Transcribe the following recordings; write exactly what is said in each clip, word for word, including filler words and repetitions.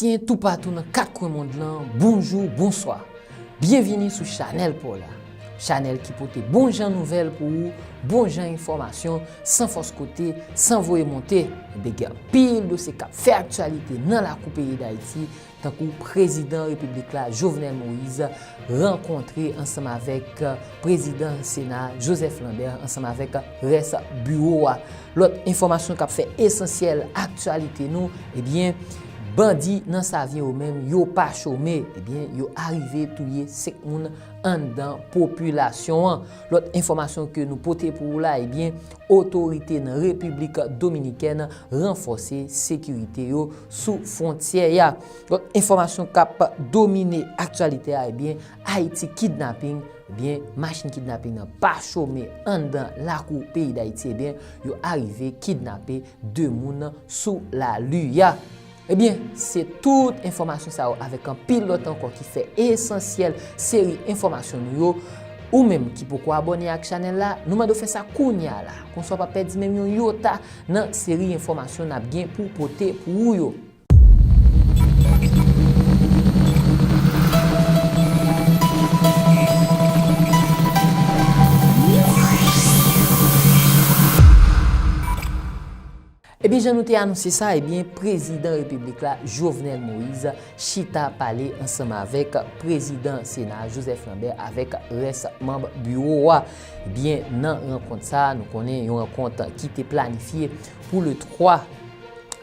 Ayisyen toupatou nan kat kwen mond lan, bonjou, bonswa. Byenvini sou chanèl pa w la. Chanèl ki pote bon jan nouvèl pou ou, bon jan enfòmasyon, san fòs kote, san voye monte. Ebyen, gen anpil dosye k ap fè aktyalite nan lakou peyi Dayiti, tankou prezidan repiblik la, Jovenel Moïse, rankontre ansanm avèk prezidan Sena, Joseph Lambert, ansanm avèk rès biwo a. Lòt enfòmasyon k ap fè esansyèl aktyalite nou, ebyen, bandi nan Savyen yo menm, yo pa chome, ebyen, yo arive touye senk moun anndan popilasyon an. Lòt enfòmasyon ke nou pote pou ou la, ebyen, otorite nan Repiblik Dominikèn ranfòse sekirite yo sou fwontyè a. Lòt enfòmasyon k ap domine aktyalite a, ebyen, Ayiti kidnaping, ebyen, machin kidnaping nan pa chome anndan lakou peyi Dayiti, ebyen, yo arive kidnape de moun sou lali a. Ebyen, se tout enfòmasyon sa yo avèk anpil lòt ankò ki fè esansyèl seri enfòmasyon nou yo. Ou menm ki poko abòne ak chanèl la, nou mande w fè sa kounye a la. Konsa w p ap pèdi menm yon yota nan seri enfòmasyon n ap gen pou pote pou ou yo. Ebyen, jan nou te anonse sa, ebyen, prezidan repiblik la, Jovenel Moïse, chita pale ansanm avèk prezidan Sena, Joseph Lambert, avèk rès manm biwo a. Ebyen, nan rankont sa, nou konnen yon rankont ki te planifye pou le twa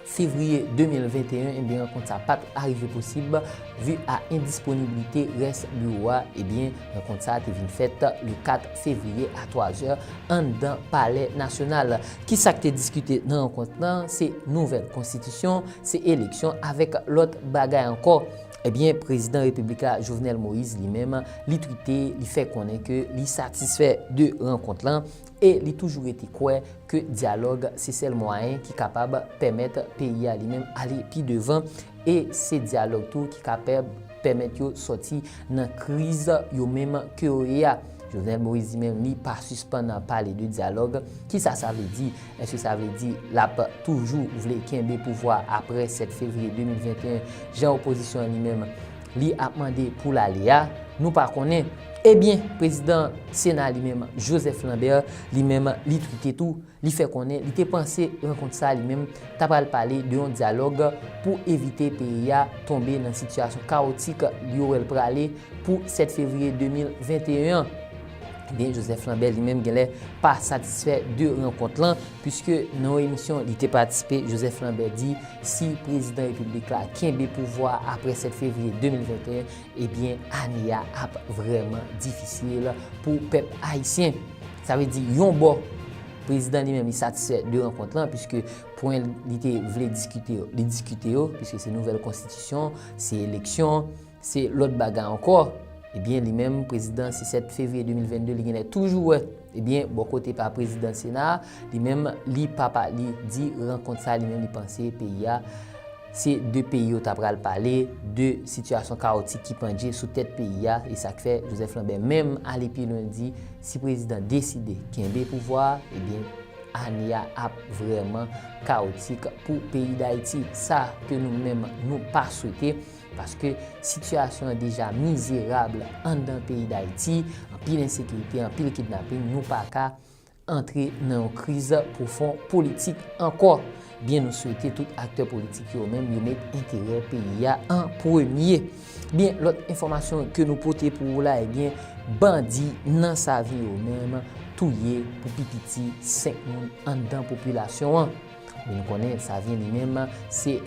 fevriye de mil venteyen, ebyen, rankont sa pa t arive posib, vi a endisponibilite rès biwo a, ebyen, rankont sa te vin fèt le kat fevriye a twa zè anndan Palè Nasyonal. Kisa k te diskite nan rankont lan? Se nouvèl konstitisyon, se eleksyon avèk lòt bagay ankò. Ebyen, prezidan repiblik la, Jovenel Moïse, li menm, li twite, li fè konnen ke li satisfè de rankont lan e li toujou rete kwè ke dyalòg se sèl mwayen ki kapab pèmèt peyi a li menm ale pi devan, e se dyalòg tou ki kapab pèmèt yo sòti nan kriz yo menm ke yo ye a. Jovenel Moïse li menm, li pa sispann pale de dyalòg. Kisa sa vle di? Èske sa vle di l ap toujou vle kenbe pouvwa a apre sèt fevriye de mil venteyen, jan opozisyon an li menm li ap mande pou l ale a? Nou pa konnen. Ebyen, prezidan Sena li menm, Joseph Lambert, li menm, li twite tou, li fè konnen li te panse rankont sa li menm ta pral pale de yon dyalòg pou evite peyi a tonbe nan sitiyasyon kawotik li wè l prale pou sèt fevriye de mil venteyen an. Ebyen, Joseph Lambert li menm genlè pa satisfè de rankont lan, piske nan yon emisyon li te patisipe, Joseph Lambert di si prezidan repiblik la kenbe pouvwa a apre sèt fevriye de mil venteyen, ebyen, ane a ap vrèman difisil pou pèp ayisyen. Sa vle di, yon bò, prezidan li menm, li satisfè de rankont lan, piske pwen li te vle diskite yo, li diskite yo, piske se nouvèl konstitisyon, se eleksyon, se lòt bagay ankò. Ebyen, li menm, prezidan, se sèt fevriye de mil vennde, li genlè toujou wè. Ebyen, bò kote pa prezidan Sena, li menm, li pa, pa, li di rankont sa, li menm, li panse peyi a, se de peyi yo ta pral pale, de sitiyasyon kawotik ki pandje sou tèt peyi a, e sa k fè Joseph Lambert menm ale pi lwen, di si prezidan deside kenbe pouvwa a, ebyen, ane a ap vrèman kawotik pou peyi Dayiti. Sa ke nou menm, nou pa swete, paske sitiyasyon an deja mizerab anndan peyi Dayiti, anpil ensekirite, anpil kidnaping, nou pa ka antre nan yon kriz pwofon politik ankò. Byen, nou swete tout aktè politik yo menm, yo met enterè peyi a an premye. Byen, lòt enfòmasyon ke nou pote pou ou la, ebyen, bandi nan Savyen yo menm touye pou pi piti senk moun anndan popilasyon an. Men nou konnen Savyen li menm se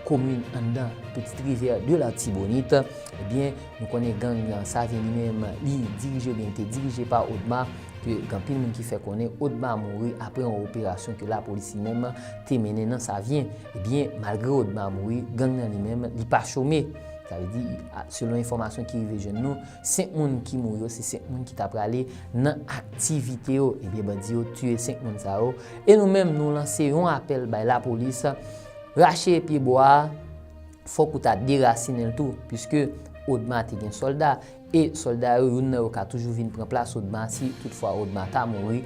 komin anndan Petite Rivière de l'Artibonite. Ebyen, nou konnen gang Savyen li menm, li dirije oubyen li te dirije pa Odma, ke gen anpil moun ki fè konnen Odma mouri apre yon operasyon ke lapolis li menm te mennen nan Savyen. Ebyen, malgre Odma mouri, gang nan li menm, li pa chome. Sa vle di, a, selon enfòmasyon ki rive jwenn nou, senk moun ki mouri yo, se senk moun ki ta prale nan aktivite yo. Ebyen, bandi yo tiye senk moun sa yo. E nou menm, nou lanse yon apèl bay lapolis, rache pye bwa a, fòk ou ta derasinen l tou, piske Odma te gen sòlda, e sòlda yo, youn nan yo ka toujou vin pran plas Odma si toutfwa Odma ta mouri,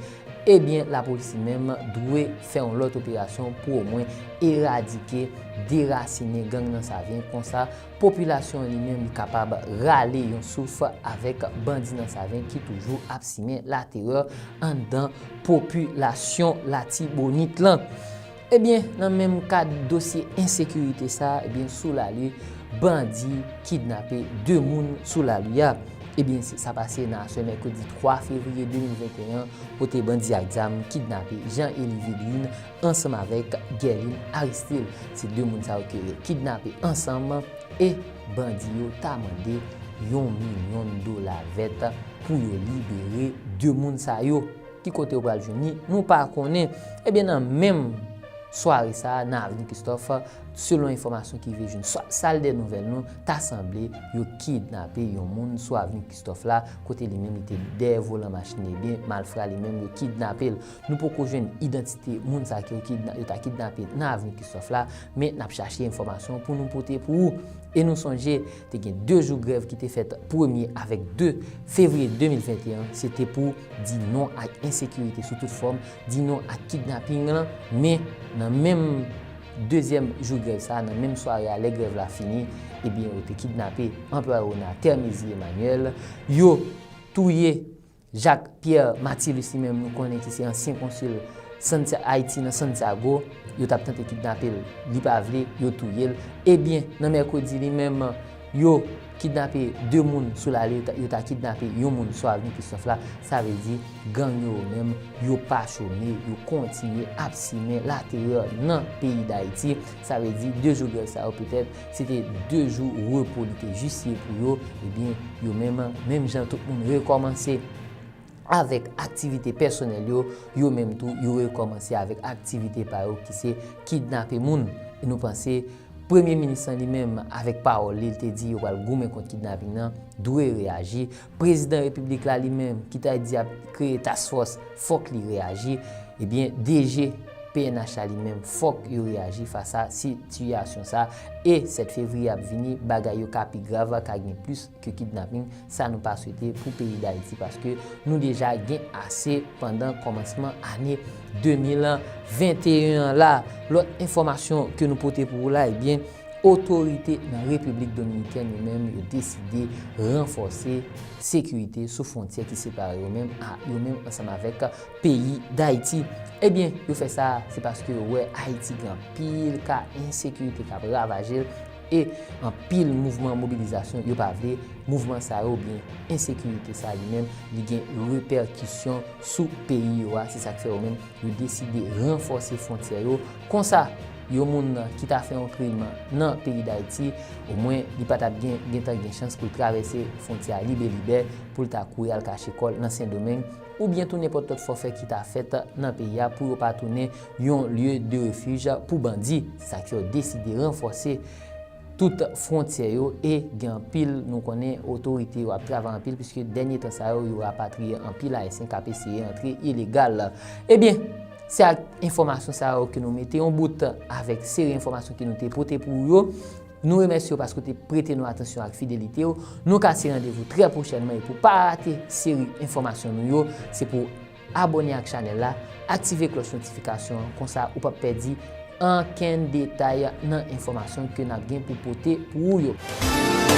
Ebyen, lapolis li menm dwe fè yon lòt operasyon pou omwen eradike, derasinen gang nan Savyen. Konsa, popilasyon an li menm li kapab rale yon souf avèk bandi nan Savyen ki toujou ap simen laterè anndan popilasyon Latibonit lan. Ebyen, nan menm kad dosye ensekirite sa, ebyen, sou Lali, bandi kidnape de moun sou Lali a. Ebyen, se- sa pase nan aswè mèkredi twa fevriye de mil venteyen, kote bandi ak zam kidnape Jean Élie Védrine ansanm avèk Guerline Aristil. Se de moun sa yo ke yo kidnape ansanm e bandi yo ta mande yon milyon dola vèt pou yo libere de moun sa yo. Ki kote yo pral jwenn li, nou pa konnen. Ebyen, nan menm sware sa a, nan Avni Kristòf, selon enfòmasyon ki rive jwenn sa- sal dè nouvèl nou, ta sanble yo kidnape yon moun sou Avni Kristòf la, kote li menm li te dèyè volan machin, ebyen, malfra li menm yo kidnape l. Nou poko jwenn idantite moun sa ke yo kidna- yo ta kidnape nan Avni Kristòf la, men n ap chache enfòmasyon pou nou pote pou ou. E nou sonje, te gen de jou grèv ki te fèt premye avèk de fevriye de mil venteyen, se te pou di non ak ensekirite sou tout fòm, di non ak kidnaping lan, men nan menm dezyèm jou grèv sa, nan menm sware a, lè grèv la fini, ebyen, yo te kidnape anplwaye ONA Termezy Emmanuel, yo touye Jacques Pierre Mathilus li menm, nou konnen ki se ansyen konsil Santia- Ayiti nan Santiago, yo t ap tante kidnape l, li pa vle, yo touye l. Ebyen, nan mèkredi li menm, yo kidnape de moun sou Lali, yo ta- yo ta kidnape yon moun sou Avni Kristòf la. Sa vle di, gang yo menm, yo pa chome, yo kontinye ap simen laterè nan peyi Dayiti. Sa vle di, de jou grèv sa yo petèt, se te de jou repo li te jis ye pou yo. Ebyen, yo menm, menm jan tout moun rekòmanse avèk aktivite pèsonèl yo, yo menm tou, yo rekòmanse avèk aktivite pa yo ki se kidnape moun. E nou panse Premye minis lan li menm, avèk pawòl li, li te di yo pral goumen kont kidnaping nan, dwe reyaji. Prezidan repiblik la li menm, ki ta di ap kreye task force, fòk li reyaji. Ebyen, D G P N H la li menm, fòk yo reyaji fas a sitiyasyon sa. E sèt fevriye ap vini, bagay yo ka pi grav, ka gen plis ke kidnaping. Sa nou pa swete pou peyi Dayiti, paske nou deja gen ase pandan kòmansman ane de mil venteyen an la. Lòt enfòmasyon ke nou pote pou ou la, ebyen, otorite nan Repiblik Dominikèn yo menm, yo deside ranfòse sekirite sou fwontyè ki separe yo menm a, yo menm ansanm avèk peyi Dayiti. Ebyen, yo fè sa, se paske yo wè Ayiti gen anpil ka ensekirite k ap ravaje l e anpil mouvman mobilizasyon yo pa vle mouvman sa yo, oubyen ensekirite sa li menm, li gen repèkisyon sou peyi yo a. Se sa k fè yo menm, yo deside ranfòse fwontyè yo. Konsa, yon moun ki ta fè yon krim nan peyi Dayiti, omwen li pa t ap gen, gentan gen chans pou l travèse fwontyè a libelibè, pou l ta kouri al kache kò l nan Sendomeng, oubyen tou nenpòt lòt fòfè ki ta fèt nan peyi a pou yo pa tounen yon lye de refij pou bandi. Se sa k fè yo deside ranfòse tout fwontyè yo e gen anpil, nou konnen otorite yo ap travay anpil, piske dènye tan sa yo, yo rapatriye anpil Ayisyen k ap eseye antre ilegal. Ebyen, se ak enfòmasyon sa yo ke nou mete yon bout avèk seri enfòmasyon ke nou te pote pou ou yo. Nou remèsye w paske w te prete nou atansyon ak fidelite w. Nou kase randevou trè pwochènman e pou pa rate seri enfòmasyon nou yo, se pou abòne ak chanèl la, aktive klòch notifikasyon an, konsa ou p ap pèdi ankenn detay nan enfòmasyon ke n ap gen pou pote pou ou yo.